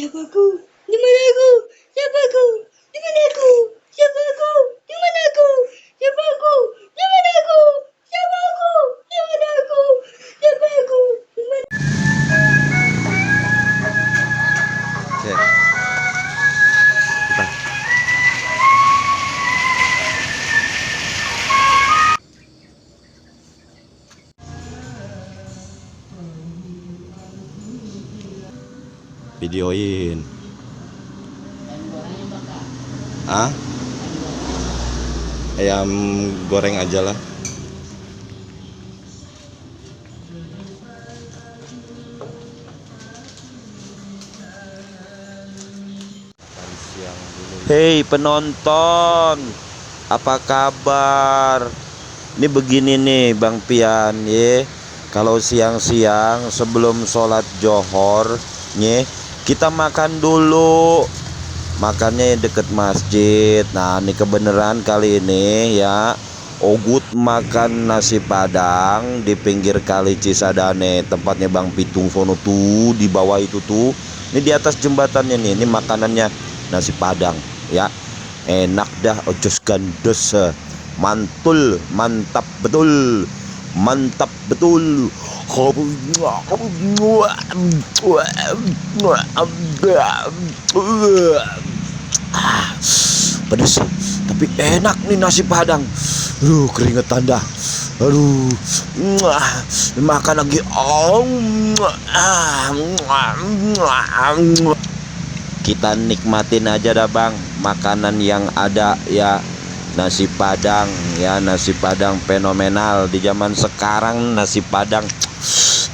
Siapa aku? Di mana aku? Siapa aku? Di mana aku? Siapa aku? Di mana aku? Siapa aku? Di mana aku? Siapa aku? Di mana aku? Siapa aku? Di mana? Oke, kita. Videoin. Ah? Ayam goreng aja lah. Hei penonton, apa kabar? Ini begini nih Bang Pian ye. Kalau siang-siang sebelum sholat johor ye, kita makan dulu. Makannya deket masjid. Nah ini kebenaran kali ini ya, Ogut makan nasi padang di pinggir kali Cisadane, tempatnya Bang Pitung sono tuh, di bawah itu tuh. Ini di atas jembatannya nih, ini makanannya nasi padang ya. Enak dah, ojos gandos, mantul, mantap betul, mantap betul. Pedas tapi enak nih nasi padang. Aduh keringetan dah. Aduh, makan lagi. Kita nikmatin aja dah Bang makanan yang ada ya. Nasi padang ya, nasi padang fenomenal di zaman sekarang. Nasi padang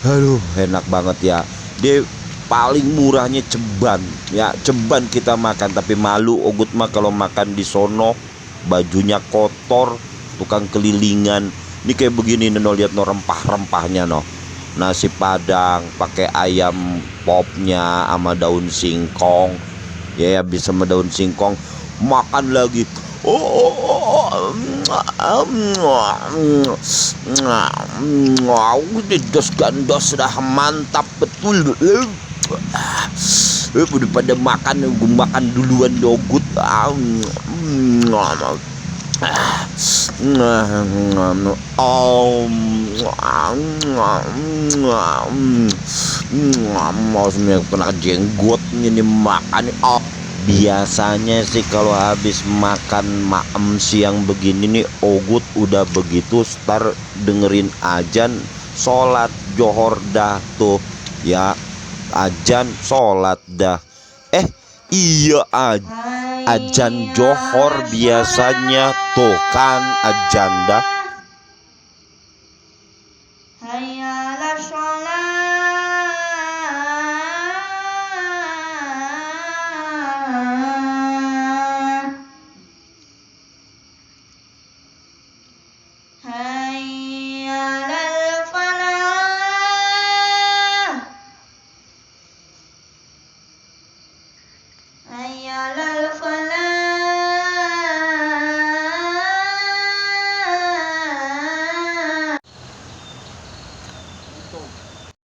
aduh enak banget ya. Dia paling murahnya ceban ya, ceban kita makan. Tapi malu Ogut mah kalau makan di sono, bajunya kotor, tukang kelilingan. Ini kayak begini no, lihat no rempah-rempahnya no. Nasi padang pakai ayam popnya sama daun singkong ya, bisa sama daun singkong. Makan lagi, dos gandos dah, mantap betul. Udah pada makan, gue makan duluan yogut. Mau semuanya kena jenggot ini makan. Biasanya sih kalau habis makan maem siang begini nih, Ogut udah begitu start dengerin ajan, sholat johor dah tuh ya. Ajan sholat dah. Iya ajan johor biasanya tuh kan ajan dah.